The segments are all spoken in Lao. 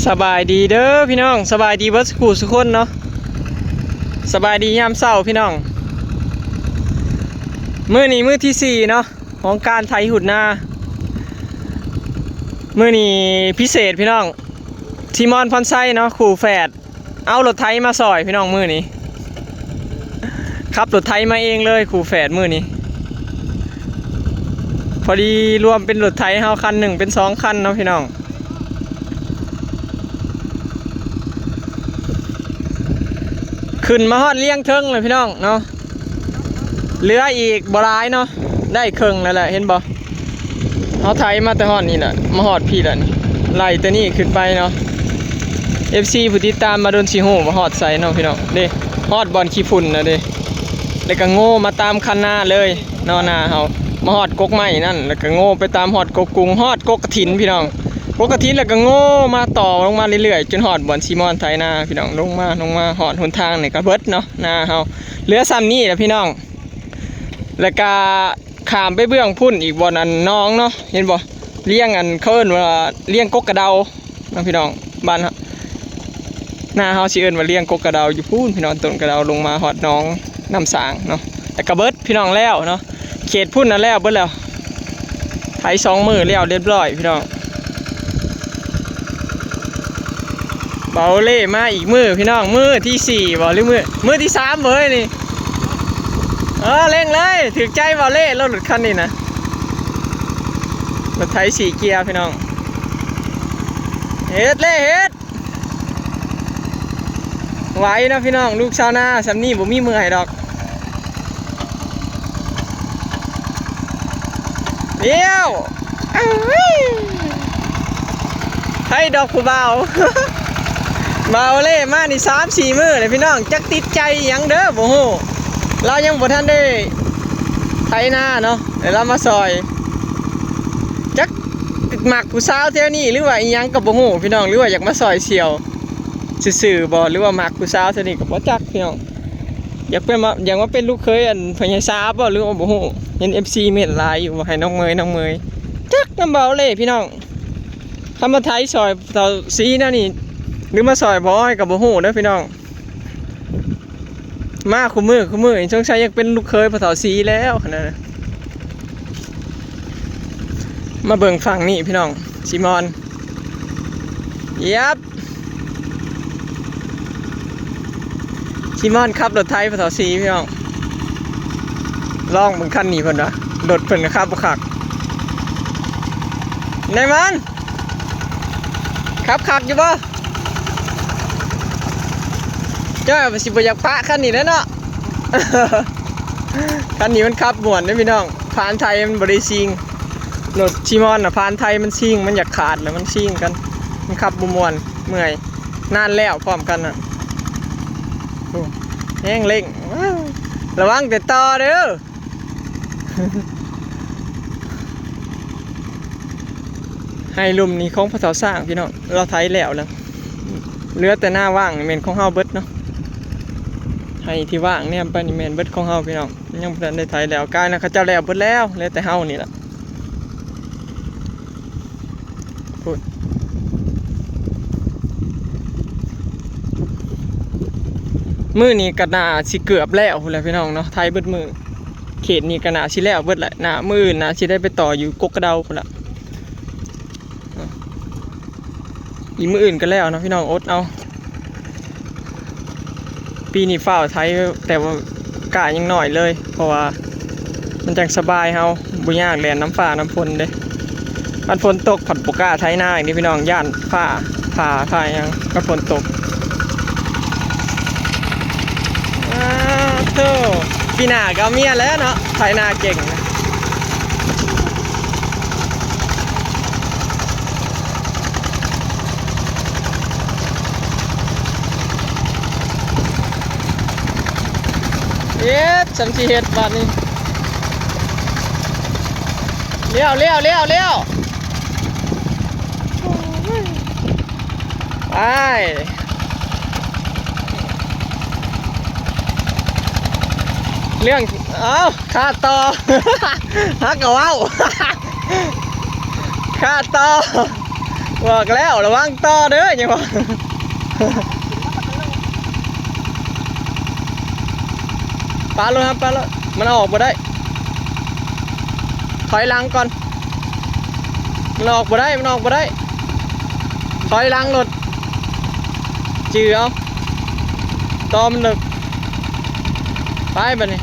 ສະບາຍດີເດີພີ່ນ້ອງ, ສະບາຍດີເບິດສູ່ຄູ່ສູ່ຄົນເນາະ, ສະບາຍດີຍາມເຊົ້າພີ່ນ້ອງ. ມື້ນີ້ມື້ທີສີ່ເນາະ ຂອງການໄຖຫຸດນາ. ມື້ນີ້ພິເສດພີ່ນ້ອງ, ຊີມອນ ພອນໄຊເນາະ ຄູ່ແຝດ ເອົາລົດໄຖມາຊ່ອຍພີ່ນ້ອງມື້ນີ້. ຂັບລົດໄຖມາເອງເລີຍຄູ່ແຝດມື້ນີ້. ພໍດີລວມເປັນລົດໄຖເຮົາຄັນໜຶ່ງເປັນສອງຄັນເນາະພີ່ນ້ອງ. ຂຶ້ນມາຮອດລຽງເທິງແລ້ວພີ່ນ້ອງເນາະ, ເຫຼືອອີກບໍ່ຫຼາຍເນາະ, ໄດ້ເຄິ່ງແລ້ວແຫຼະ ເຫັນບໍ່? ເຮົາໄຖມາແຕ່ຮອດນີ້ແຫຼະ ມາຮອດພີ້ແລ້ວນີ້, ໄລ່ແຕ່ນີ້ຂຶ້ນໄປເນາະ. ເອັຟຊີຜູ້ຕິດຕາມມາດົນຊິຮູ້ວ່າຮອດໃສເນາະພີ່ນ້ອງເດ້, ຮອດບ່ອນຂີ້ຝຸ່ນນະເດ້. ແລ້ວກໍໂງ່ມາຕາມຄັນນາເລີຍເນາະ ນາເຮົາ, ມາຮອດກົກໄມ້ນັ້ນ ແລ້ວກໍໂງ່ໄປຕາມຮອດກົກກຸງ ຮອດກົກກະຖິນພີ່ນ້ອງ, ກົກກະຖິນ ແລ້ວກໍໂງ່ມາຕໍ່ລົງມາເລື້ອຍໆ ຈົນຮອດບ່ອນຊີມອນໄຖນາພີ່ນ້ອງ. ລົງມາ ລົງມາຮອດຫົນທາງນີ້ກໍເບິດເນາະ ນາເຮົາ, ເຫຼືອຊ່ຳນີ້ແຫຼະພີ່ນ້ອງ. ແລ້ວກໍຂ້າມໄປເບື້ອງພຸ້ນອີກ ບ່ອນອັນໜອງເນາະ ເຫັນບໍ່? ລຽງ ອັນເຂົາເອີ້ນວ່າລຽງກົກກະເດົາ ເນາະພີ່ນ້ອງ, ບ້ານເຮົາ ນາເຮົາຊິເອີ້ນວ່າລຽງກົກກະເດົາຢູ່ພຸ້ນພີ່ນ້ອງ, ຕົ້ນກະເດົາລົງມາຮອດໜອງນ້ຳສາງເນາະ. ແລ້ວກະເບິດພີ່ນ້ອງ ແລ້ວເນາະ, ເຂດພຸ້ນນະແລ້ວເບິດແລ້ວ, ໄຖສອງມື້ແລ້ວລຽບຮ້ອຍພີ່ນ້ອງ. ເບົາເລ່ມາອີກມື້ພີ່ນ້ອງ, ມື້ທີສີ່ບໍ່ ຫຼືມື້ ມື້ທີສາມບໍ່ເຮີ້ຍນີ້? ເອີ ເລັ່ງເລີຍ, ຖືກໃຈເບົາເລ່ໂລດ ລົດຄັນນີ້ນະ. ລົດໄຖສີ່ເກຍພີ່ນ້ອງ, ເຮັດເລີຍ ເຮັດ ໄຫວເນາະພີ່ນ້ອງ, ລູກຊາວນາຊ່ຳນີ້ບໍ່ມີເມື່ອຍດອກ. ລ້ຽວ ເອີຍ ໃຜດອກຜູ້ບ່າວ. ບ່າວເລ່ມານີ້ສາມສີ່ມື້ແລ້ວພີ່ນ້ອງ, ຈັກຕິດໃຈຫຍັງເດີບໍ່ຮູ້, ລາວຍັງບໍ່ທັນໄດ້ໄຖນາເນາະ, ແລ້ວລາວມາຊ່ອຍ. ຈັກມັກຜູ້ສາວແຖວນີ້ ຫຼືວ່າອີ່ຫຍັງກໍບໍ່ຮູ້ພີ່ນ້ອງ, ຫຼືວ່າຢາກມາຊ່ອຍສ່ຽວຊື່ໆບໍ່ ຫຼືວ່າມັກຜູ້ສາວແຖວນີ້ກໍບໍ່ຈັກພີ່ນ້ອງ. ຢາກເປັນມາ ຢາກມາເປັນລູກເຂີຍອັນພໍ່ໃຫຍ່ສາບໍ ຫຼືວ່າບໍ່ຮູ້. ເຫັນເອັຟຊີເມັ້ນຫຼາຍຢູ່ວ່າໃຫ້ນ້ອງເມຍ ນ້ອງເມຍ. ຈັກນຳເບົາເລ່ພີ່ນ້ອງ, ຄັນມາໄຖຊ່ອຍເຖົ້າສີແນວນີ້ ຫຼືມາຊ່ອຍພໍ່ອ້ອຍກໍບໍ່ຮູ້ເດີພີ່ນ້ອງ. ມາຄູ່ມື້ ຄູ່ມື້ນີ້ສົງໄສຢາກເປັນລູກເຂີຍພໍ່ເຖົ້າສີແລ້ວຫັ້ນນະ. ມາເບິ່ງຝັ່ງນີ້ພີ່ນ້ອງ, ຊີມອນ ເຢັບ ຊີມອນຂັບລົດໄຖພໍ່ເຖົ້າສີພີ່ນ້ອງ. ລອງເບິ່ງຄັນນີ້ເພິ່ນວ່າ ລົດເພິ່ນກໍຂັບບໍ່ຄັກ. ນາຍມັນ ຂັບຄັກຢູ່ບໍ່? ເຈົ້າກໍຊິບໍ່ຢາກປະຄັນນີ້ແຫຼະເນາະ. ຄັນນີ້ມັນຂັບມ່ວນເດ້ພີ່ນ້ອງ, ພານໄທມັນບໍ່ໄດ້ຊິງ. ລົດຊີມອນນະ ພານໄທມັນຊິງ, ມັນຢາກຂາດແລ້ວມັນຊິງກັນ, ມັນຂັບບໍ່ມ່ວນ, ເມື່ອຍ. ນານແລ້ວພ້ອມກັນນະ. ໂອ້ ແຮງເລັ່ງ, ລະວັງແຕ່ຕໍ່ເດີ. ໄຮ່ລຸ່ມນີ້ຂອງພໍ່ເຖົ້າຊ້າງພີ່ນ້ອງ, ລາວໄຖແລ້ວແລ້ວ. ເຫຼືອແຕ່ນາວ່າງນີ້ແມ່ນຂອງເຮົາເບິດເນາະ, ໄຮ່ທີ່ວ່າງແນມໄປນີ້ແມ່ນເບິດຂອງເຮົາພີ່ນ້ອງ, ຍັງບໍ່ທັນໄດ້ໄຖແລ້ວ. ກາຍນະ ເຂົາເຈົ້າແລ້ວເບິດແລ້ວ, ເຫຼືອແຕ່ເຮົານີ້ລະ. ພຸ້ນ ມື້ນີ້ກໍໜ້າຊິເກືອບແລ້ວພຸ້ນແຫຼະພີ່ນ້ອງເນາະ, ໄຖເບິດມື້. ເຂດນີ້ກໍໜ້າຊິແລ້ວເບິດແຫຼະ, ໜ້າ ມື້ອື່ນໜ້າຊິໄດ້ໄປຕໍ່ຢູ່ກົກກະເດົາພຸ້ນລະ. ອີກມື້ອື່ນກໍແລ້ວເນາະພີ່ນ້ອງ, ອົດເອົາ. ປີນີ້ຟ້າວໄຖ ແຕ່ວ່າກ້າຍັງນ້ອຍເລີຍ, ເພາະວ່າມັນຈັ່ງສະບາຍເຮົາ, ບໍ່ຍາກແລ່ນນຳຟ້ານຳຝົນເດ້. ຄັນຝົນຕົກພັດບໍ່ກ້າໄຖນາອີກເດ້ພີ່ນ້ອງ, ຢ້ານຟ້າຜ່າ ຟ້າຫຍັງ ຄັນຝົນຕົກ. ອ້າໂທ້ ປີໜ້າກໍເອົາເມຍແລ້ວເນາະ, ໄຖນາເກັ່ງ. ເຮັດ ຊ່ຳຊິເຮັດບາດນີ້. ລ້ຽວ ລ້ຽວ ລ້ຽວ ລ້ຽວ ໄປ. ເລື່ອງ ເອົ້າ ຄາຕໍ່ ຫາກໍເວົ້າ ຄາຕໍ່. ບອກແລ້ວລະວັງຕໍ່ເດີ ຍັງວ່າ ປະໂລດ ປະໂລດ ມັນເອົາອອກບໍ່ໄດ້ ຖອຍຫຼັງກ່ອນ ມັນອອກບໍ່ໄດ້ ມັນອອກບໍ່ໄດ້ ຖອຍຫຼັງໂລດ ຈື່ເອົາ ຕໍ່ມັນເລິກ ໄປບາດນີ້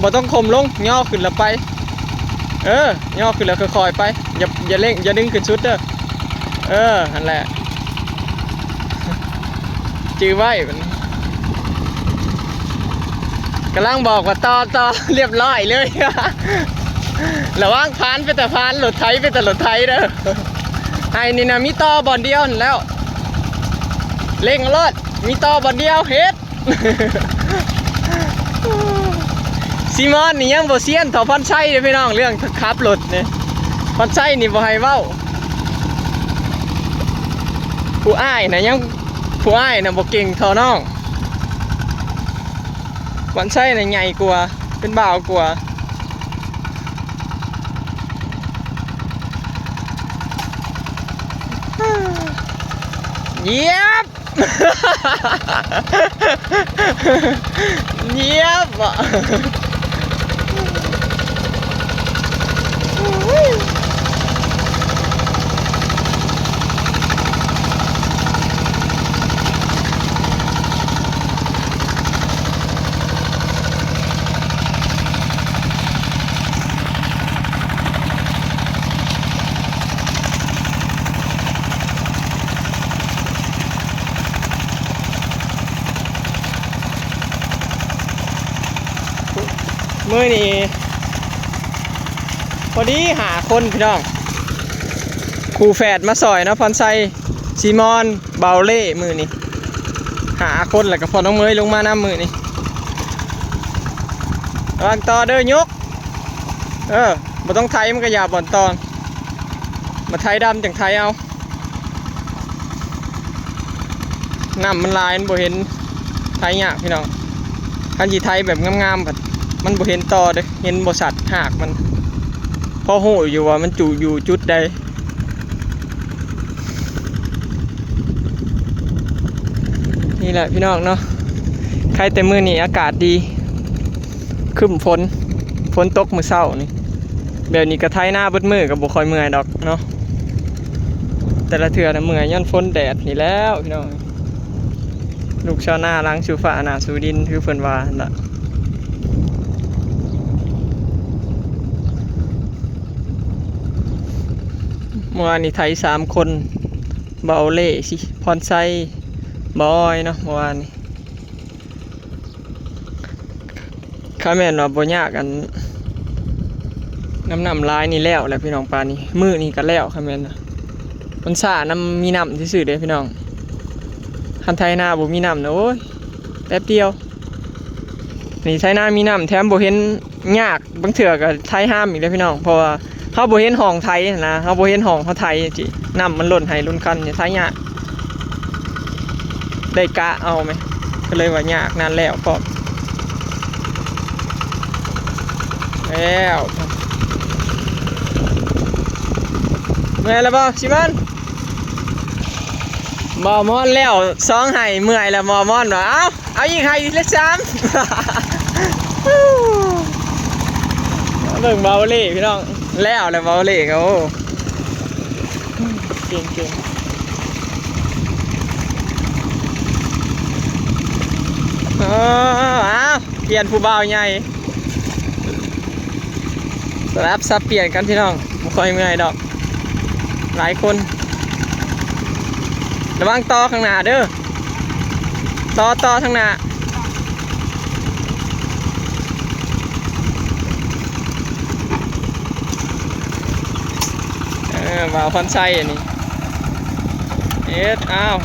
ບໍ່ຕ້ອງຂົ່ມລົງ ຍໍຂຶ້ນລະໄປ ເອີ ຍໍຂຶ້ນແລ້ວຄ່ອຍໆໄປ ຢ່າ ຢ່າເລັ່ງ ຢ່າດຶງຂຶ້ນສຸດເດີ ເອີ ຫັ້ນແຫຼະ ຈື່ໄວ້ ກຳລັງບອກວ່າຕໍ່ ຕໍ່ ລຽບລ້ອຍເລີຍ ລະວັງ ພານເປັນຕາພານ ລົດໄຖເປັນຕາລົດໄຖເດີ ໄຮ່ນີ້ນະ ມີຕໍ່ບ່ອນດຽວຫັ້ນແລ້ວ ເລັ່ງໂລດ ມີຕໍ່ບ່ອນດຽວ ເຮັດ ຊີມອນນີ້ຍັງບໍ່ຊຽນເທົ່າພອນໄຊເດ້ພີ່ນ້ອງ ເລື່ອງຂັບລົດນີ້ ພອນໄຊນີ້ບໍ່ໃຫ້ເວົ້າ ຜູ້ອ້າຍນະຍັງ ຜູ້ອ້າຍນະບໍ່ເກັ່ງເທົ່ານ້ອງ ພອນໄຊນະໃຫຍ່ກວ່າ ເປັນບ່າວກວ່າ ຢຽບ ຢຽບ ມື້ນີ້ພໍດີຫ້າຄົນພີ່ນ້ອງ ຄູ່ແຝດມາຊ່ອຍເນາະ ພອນໄຊ ຊີມອນ ເບົາເລ່ ມື້ນີ້ຫ້າຄົນ ແລ້ວກໍພໍ່ນ້ອງເມຍລົງມານຳມື້ນີ້ ລະວັງຕໍ່ເດີ ຍົກ ເອີ ບໍ່ຕ້ອງໄຖ ມັນກໍຢາບບ່ອນຕໍ່ ມາໄຖດຳຈັ່ງໄຖເອົາ ນ້ຳມັນຫຼາຍ ມັນບໍ່ເຫັນ ໄຖຍາກພີ່ນ້ອງ ຄັນຊິໄຖແບບງາມໆ ພັດມັນບໍ່ເຫັນຕໍ່ເດ້ ເຫັນບໍ່ຊັດຮາກມັນ ພໍຮູ້ຢູ່ວ່າມັນຢູ່ຈຸດໃດ ນີ້ແຫຼະພີ່ນ້ອງເນາະ ໄຄແຕ່ມື້ນີ້ອາກາດດີ ຄຶ້ມຝົນ ຝົນຕົກມື້ເຊົ້ານີ້ ແບບນີ້ກໍໄຖນາເບິດມື້ກໍບໍ່ຄ່ອຍເມື່ອຍດອກເນາະ ແຕ່ລະເທື່ອນະເມື່ອຍຍ້ອນຝົນແດດນີ້ແຫຼ້ວພີ່ນ້ອງ ລູກຊາວນາຫຼັງສູ່ຟ້າໜ້າສູ່ດິນ ຄືເພິ່ນວ່າຫັ້ນລະ ເມື່ອວານນີ້ໄຖສາມຄົນ ເບົາເລ່ ຊິ ພອນໄຊ ບອຍເນາະ ເມື່ອວານນີ້ ຄັນແມ່ນວ່າບໍ່ຍາກ ອັນ ນ້ຳ ນ້ຳຫຼາຍນີ້ແລ້ວແຫຼະພີ່ນ້ອງ ປານນີ້ ມື້ນີ້ກໍແລ້ວ ຄັນແມ່ນນະ ມັນຊ້ານຳມີນ້ຳຊື່ໆເດ້ພີ່ນ້ອງ ຄັນໄຖນາບໍ່ມີນ້ຳນະ ໂອ້ຍ ແປັບດຽວ ນີ້ໄຖນາມີນ້ຳ ແຖມບໍ່ເຫັນຍາກ ບາງເທື່ອກໍໄຖຫ້າມອີກເດ້ພີ່ນ້ອງ ເພາະວ່າເຮົາບໍ່ເຫັນຮ່ອງໄຖຫັ້ນນະ ເຮົາບໍ່ເຫັນຮ່ອງເຮົາໄຖຊີ້ ນ້ຳມັນລົ້ນໄຮ່ລົ້ນຄັນນີ້ ໄຖຍາກ ໄດ້ກະເອົາແມ ກໍເລີຍວ່າຍາກ ນານແລ້ວພ້ອມ ແລ້ວ ເມື່ອຍແລ້ວບໍ່ ຊິມອນ? ໝໍມອນແລ້ວສອງໄຮ່ ເມື່ອຍແລ້ວ ໝໍມອນວ່າ ເອົາ ເອົາອີກໄຮ່ທີລະສາມ ເບິ່ງເບົາເລ່ພີ່ນ້ອງ ແລ້ວແລ້ວເບົາເລ່ກໍ ໂອ້ ເກັ່ງໆ ເອີ ເອົາ ປ່ຽນຜູ້ບ່າວໃຫຍ່ ສະຫຼັບສັບປ່ຽນກັນພີ່ນ້ອງ ບໍ່ຄ່ອຍເມື່ອຍດອກ ຫຼາຍຄົນ ລະວັງຕໍ່ຂ້າງໜ້າເດີ ຕໍ່ ຕໍ່ທາງໜ້າ ເອີ ບ່າວພອນໄຊອັນນີ້ ເຮັດ ອ້າວ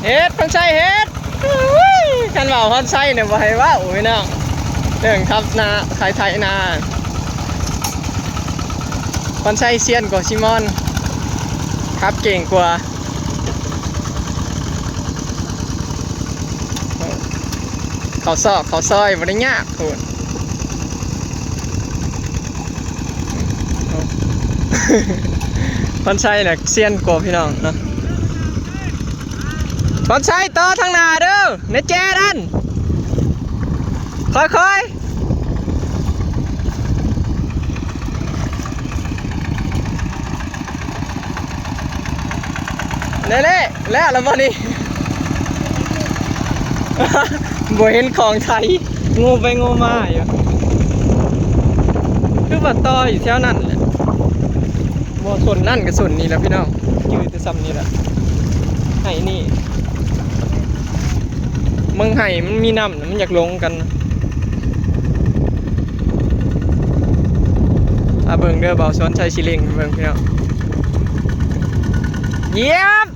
ເຮັດ ພອນໄຊເຮັດ ອຸ້ຍ ຄັນວ່າພອນໄຊນີ້ບໍ່ໃຫ້ເວົ້າພີ່ນ້ອງ ເລື່ອງຂັບນາ ໄຖ ໄຖນາ ພອນໄຊຊຽນກວ່າຊີມອນ ຂັບເກັ່ງກວ່າ ເຂົ້າຊອກເຂົ້າຊອຍບໍ່ໄດ້ຍາກພຸ້ນ. ພອນໄຊນະຊຽນກວ່າພີ່ນ້ອງເນາະ. ພອນໄຊຕໍ່ທາງໜ້າເດີ້ ໃນແຈນັ້ນ ຄ່ອຍໆ. ແລ້ວໆ ແລ້ວລະບໍ່ນີ້? ບໍ່ເຫັນຂອງໄຖ ໂງ່ໄປໂງ່ມາຢູ່. ຄືວ່າຕໍ່ຢູ່ແຖວນັ້ນແຫຼະ ບໍ່ ສົ້ນນັ້ນກໍສົ້ນນີ້ແຫຼະພີ່ນ້ອງ ຈື່ແຕ່ຊ່ຳນີ້ແຫຼະ. ໄຫນີ້ ເບິ່ງໄຫມັນມີນ້ຳ ມັນຢາກລົງກັນ. ອາ ເບິ່ງເດີ້ ບ່າວສອນໄຊຊິເລັ່ງໃຫ້ເບິ່ງພີ່ນ້ອງ. ຢຽບ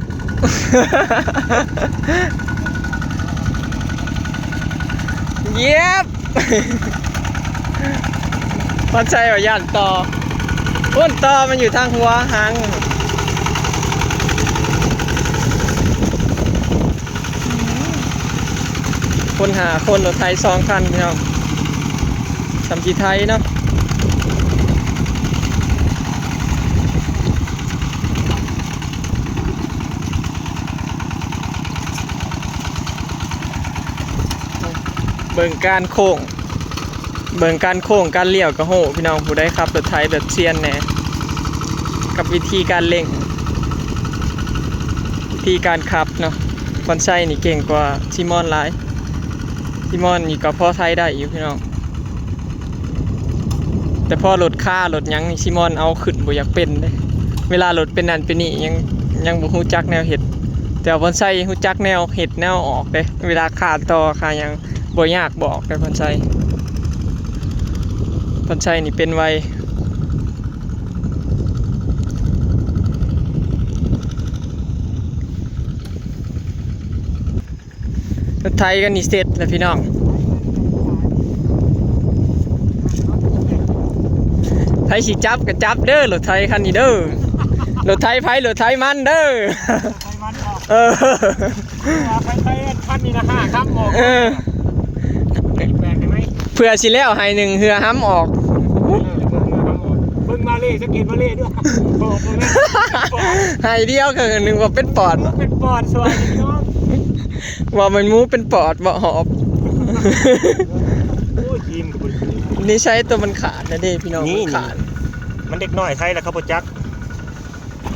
ຢຽບ ພອນໄຊວ່າຢ້ານຕໍ່ ໂອ້ນ ຕໍ່ມັນຢູ່ທາງຫົວຫາງ. ຄົນຫ້າຄົນ ລົດໄຖສອງຄັນພີ່ນ້ອງ ຊ່ຳຊິໄຖເນາະ. ເບິ່ງການໂຄ້ງ ເບິ່ງການໂຄ້ງການລ້ຽວກໍຮູ້ພີ່ນ້ອງ ຜູ້ໃດຂັບລົດໄຖແບບຊຽນແດ່ ກັບວິທີການເລັ່ງ ວິທີການຂັບເນາະ. ພອນໄຊນີ້ເກັ່ງກວ່າຊີມອນຫຼາຍ ຊີມອນນີ້ກໍພໍໄຖໄດ້ຢູ່ພີ່ນ້ອງ. ແຕ່ພໍລົດຄາລົດຫຍັງນີ້ ຊີມອນເອົາຂຶ້ນບໍ່ຢາກເປັນເດ້. ເວລາລົດເປັນນັ້ນເປັນນີ້ ຍັງ ຍັງບໍ່ຮູ້ຈັກແນວເຮັດ ແຕ່ວ່າພອນໄຊຮູ້ຈັກແນວເຮັດແນວອອກເດ້. ເວລາຄາຕໍ່ຄາຫຍັງບໍ່ຍາກບອກເດ້ ພອນໄຊ ພອນໄຊນີ້ເປັນໄວ. ລົດໄຖຄັນນີ້ເສັດແລ້ວພີ່ນ້ອງ ໃຜຊິຈັບກໍຈັບເດີ້ ລົດໄຖຄັນນີ້ເດີ້ ລົດໄຖໃຜລົດໄຖມັນເດີ້. ໄຖມັນອອກ ເອີ ໄປ ໄປຄັນນີ້ນະ ຫ້າຄຳອອກ ເອີ ແປກໄດ້ໄໝ ເພື່ອຊິແລ້ວໃຫ້ໜຶ່ງເຮືອຫຳອອກ. ເອີ ເຮືອຫຳອອກ ເບິ່ງມາເລ ສັງເກດມາເລດ້ວຍ ອອກ ໃຫ້ດຽວກໍນຶກວ່າເປັນປອດ ເປັນປອດ ສວຍເນາະ. ວ່າແມ່ນໝູເປັນປອດບໍ່ຫອບ. ໂອ້ຍ ຈີນກໍບໍ່ໄດ້ ນິໄສຕົວມັນຂາດນະເດ້ພີ່ນ້ອງ ນີ້ ມັນຂາດ ມັນເດັກນ້ອຍໄທແລ້ວເຂົາບໍ່ຈັກ.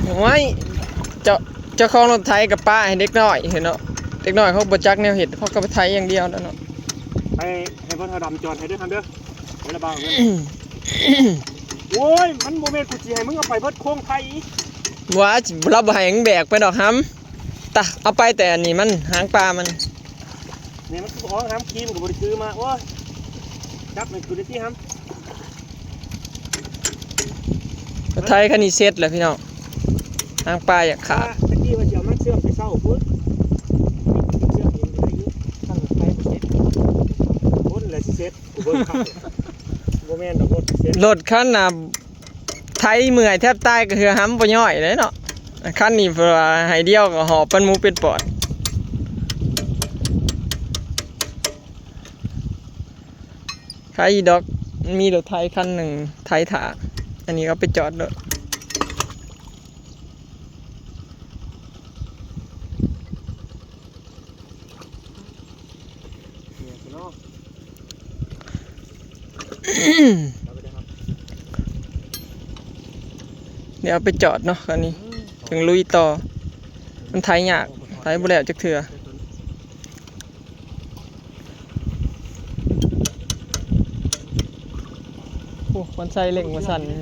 ໂອ້ຍ ເຈົ້າ ເຈົ້າຂອງລົດໄຖກໍປະໃຫ້ເດັກນ້ອຍເຫັນເນາະ ເດັກນ້ອຍເຂົາບໍ່ຈັກແນວເຮັດ ເຂົາກໍໄປໄຖຢ່າງດຽວແລ້ວເນາະ. ໃຫ້ ໃຫ້ພໍ່ເຖົ້າດຳຈອດໃຫ້ເດີ້ ທຳເດີ້ ໄປລະບ່າວເງິນ. ໂອ້ຍ ມັນບໍ່ແມ່ນ ກູຊິໃຫ້ມຶງເອົາໄປເບິດໂຄງໄຖ. ວ່າ ລາວບໍ່ໃຫ້ມຶງແບກໄປດອກຫຳ. ຕະ ເອົາໄປແຕ່ອັນນີ້ມັນ ຫາງປາມັນ. ນີ້ມັນຄືບໍ່ອອກຫຳ ຄີມກໍບໍ່ໄດ້ຖືມາ. ໂອ້ຍ ຈັບໃຫ້ກູໄດ້ຕິຫຳ. ໄຖຄັນນີ້ເສັດແລ້ວພີ່ນ້ອງ ຫາງປາຢາກຂາດ. ຕະກີ້ວ່າຊິເອົາມັນເຊື່ອມແຕ່ເຊົ້າພຸ້ນ ເຊື່ອມເອງກໍໄດ້ຢູ່. ທາງໄຖບໍ່ເສັດ ພຸ້ນແຫຼະຊິເສັດ ກູເບິ່ງຄັກ. ບໍ່ແມ່ນດອກ ລົດຊິເສັດ ລົດຄັນນ່າ ໄຖເມື່ອຍແທບຕາຍກໍເຮືອຫຳບໍ່ຍ້ອຍເດ້ເນາະ. ຄັນນີ້ເພິ່ນວ່າໃຫ້ດຽວກໍຫອບປັນໝູເປັນປອດ. ໃຄດອກ ມີລົດໄຖຄັນໜຶ່ງໄຖຖ້າ ອັນນີ້ເອົາໄປຈອດໂລດ. ດຽວເອົາໄປຈອດເນາະ ຄັນນີ້ ອືມ ຈຶ່ງລຸຍຕໍ່. ມັນໄຖຍາກ ໄຖບໍ່ແລ້ວຈັກເທື່ອ. ໂອ້ ມັນໃສ່ເລັ່ງວ່າຊັ້ນນີ້.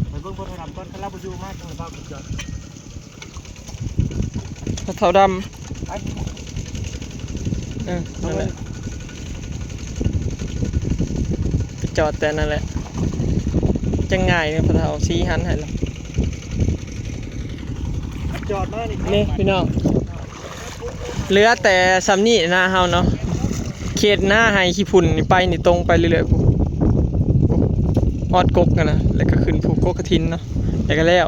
ໄປເບິ່ງພໍ່ເຖົ້າດຳກ່ອນ ຄັນລາວບໍ່ຢູ່ມາ ຈັ່ງໃຫ້ພາໄປຈອດ. ພໍ່ເຖົ້າດຳ ໄປ ເອີ ນັ້ນແຫຼະ ໄປຈອດແຕ່ນັ້ນແຫຼະ ຈັ່ງງ່າຍ. ພໍ່ເຖົ້າຊີ້ຫັນໃຫ້ລະ ຈອດມານີ້ ນີ້ພີ່ນ້ອງ ເຫຼືອແຕ່ຊ່ຳນີ້ນາເຮົາເນາະ. ເຂດນາໄຮ່ຂີ້ຝຸ່ນນີ້ໄປນີ້ຕົງໄປເລື້ອຍໆ ພຸ້ນ ຮອດກົກຫັ້ນນະ ແລ້ວກໍຂຶ້ນພູກົກກະຖິນເນາະ ແລ້ວກໍແລ້ວ.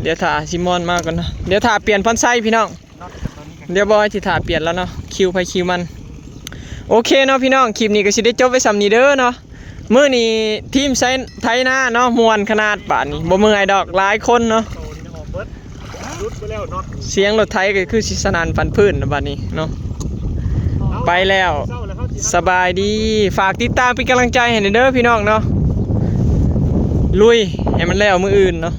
ດຽວຖ້າຊີມອນມາກ່ອນເນາະ ດຽວຖ້າປ່ຽນພອນໄຊພີ່ນ້ອງ ດຽວບອຍຊິຖ້າປ່ຽນແລ້ວເນາະ ຄິວໃຜຄິວມັນ. ໂອເຄເນາະພີ່ນ້ອງ ຄລິບນີ້ກໍຊິໄດ້ຈົບໄວ້ຊ່ຳນີ້ເດີເນາະ. ມື້ນີ້ທີມໄຊ ໄຖນາເນາະ ມ່ວນຂະໜາດບາດນີ້ ບໍ່ເມື່ອຍດອກ ຫຼາຍຄົນເນາະ. ສຽງລົດໄຖກໍຄືຊິສະໜັ່ນຟັ່ນຟື້ນບາດນີ້ເນາະ. ໄປແລ້ວ ສະບາຍດີ. ຝາກຕິດຕາມເປັນກຳລັງໃຈໃຫ້ແດ່ເດີພີ່ນ້ອງເນາະ. ລຸຍໃຫ້ມັນແລ້ວມື້ອື່ນເນາະ.